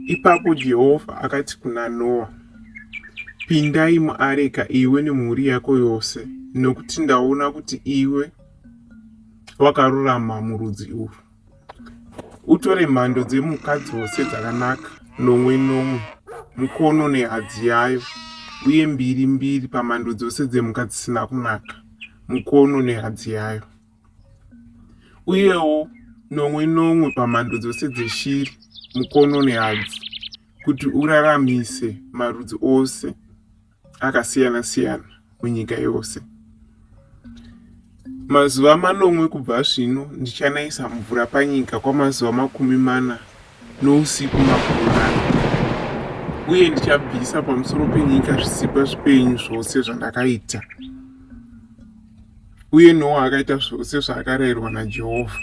Ipapo Jehovha akati kuna Noa, Pindai muareka iwe nemhuri yako yose, nokuti ndaona kuti iwe wakarurama murudzi urwu. Utore mhando dzemhuka dzose dzakanaka, nomwe nomwe, mukono nehadzi yayo, uye mbiri mbiri pamhando dzose dzemhuka dzisina kunaka, mukono nehadzi yayo. Uyewo nomwe nomwe pamhando dzose dzeshiri, mukono nehadzi, kuti uraramise marudzi ose akasiyana-siyana munyika yose. Mazuva manomwe kubva zvino ndichanayisa mvura panyika kwamazuva 40 nousiku 40, uye ndichabvisa pamusoro penyika zvisikwa zvipenyu zvose zvandakaita. Uye Noa akaita zvose zvaakarayirwa naJehovha.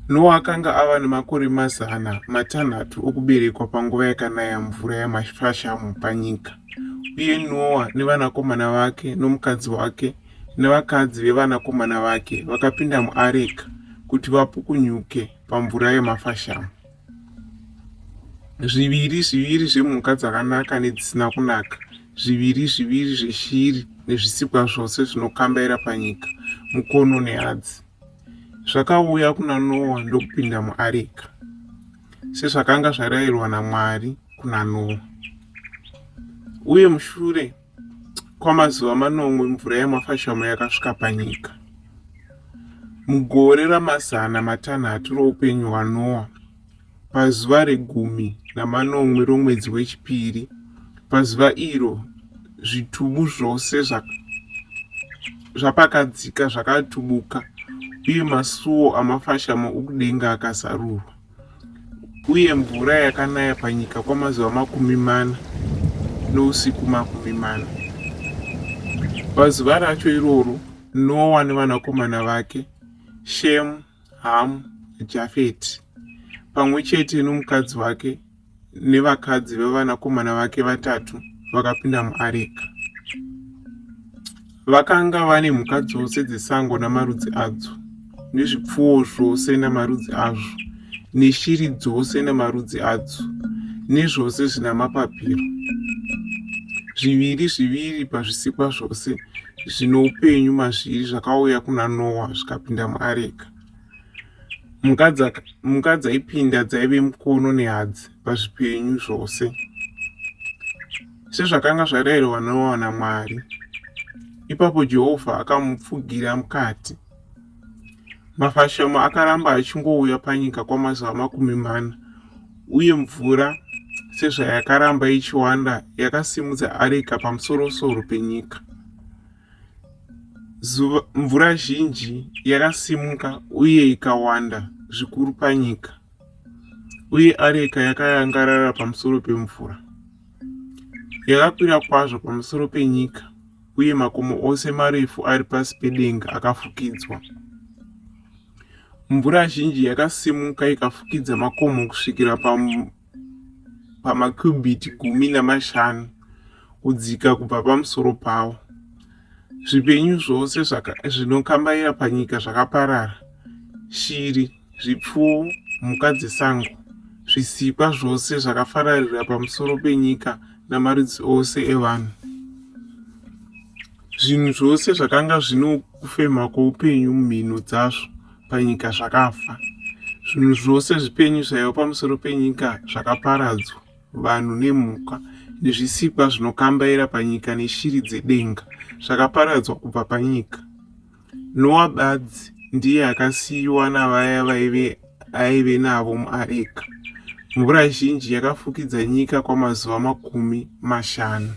Noa akanga ava nemakore 600 okuberekwa panguva yakanaya mvura yamafashamu panyika. Uye Noa nevanakomana vake nomukadzi wake nevakadzi vevanakomana vake vakapinda muareka kuti vapukunyuke pamvura yemafashamu. Zviviri zviviri zvemhuka dzakanaka nedzisina kunaka, zviviri zviviri zveshiri nezvisikwa zvose zvinokambaira panyika, mukono nehadzi, zvakauya kuna Noa ndokupinda muareka, sezvakanga zvarayirwa naMwari kuna Noa. Uye mushure kwamazuva manomwe mvura yamafashamo yakasvika panyika. Mugore ramazana matanhatu roupenyu hwaNoa, pazuva regumi namanomwe romwedzi wechipiri, pazuva iro zvitubu zvose zvapakadzika zvakatubuka uye masuo amafashamo okudenga akazarurwa. Uye mvura yakanaya panyika kwamazuva 40 nousiku 40. Pazuva racho iroro Noa nevanakomana vake, Shemu, Hamu, naJafeti, pamwe chete nomukadzi wake nevakadzi vevanakomana vake vatatu vakapinda muareka. Vakanga vane mhuka dzose dzesango namarudzi adzo, nezvipfuwo zvose namarudzi azvo, neshiri dzose namarudzi adzo, nezvose zvina mapapiro. Zviviri zviviri pazvisikwa zvose zvino upenyu mazviri zvakauya kuna Noa zvikapinda muareka. Mhuka dzaipinda dzaive mukono nehadzi pazvipenyu zvose, sezvakanga zvarayirwa Noa naMwari. Ipapo Jehovha akamupfugira mukati. Mafashamo akaramba achingouya panyika kwamazuva 40, uye mvura sezvayakaramba ichiwanda yakasimudza areka pamusorosoro penyika. Zuva, mvura zhinji yakasimuka uye ikawanda zvikuru panyika, uye areka yakayangarara pamusoro pemvura. Yakakwira kwazvo pamusoro penyika, uye makomo ose marefu ari pasi pedenga akafukidzwa. Mvura zhinji yakasimuka ikafukidza makomo kusvikira pamakubhiti 15 kudzika kubva pamusoro pawo. Zvipenyu zvose zvinokambaira panyika zvakaparara, shiri, zvipfuwo, mhuka dzesango, zvisikwa zvose zvakafararira pamusoro penyika namarudzi ose evanhu. Zvinhu zvose zvakanga zvino kufema kwoupenyu mumhino dzazvo panyika zvakafa. Zvinhu zvose zvipenyu zvaiva pamusoro penyika zvakaparadzwa, vanhu nemhuka, nezvisikwa zvinokambaira panyika neshiri dzedenga zvakaparadzwa kubva panyika. Noa badzi ndiye akasiyiwa navaya vaive aive navo muareka. Mvura zhinji yakafukidza nyika kwamazuva 50.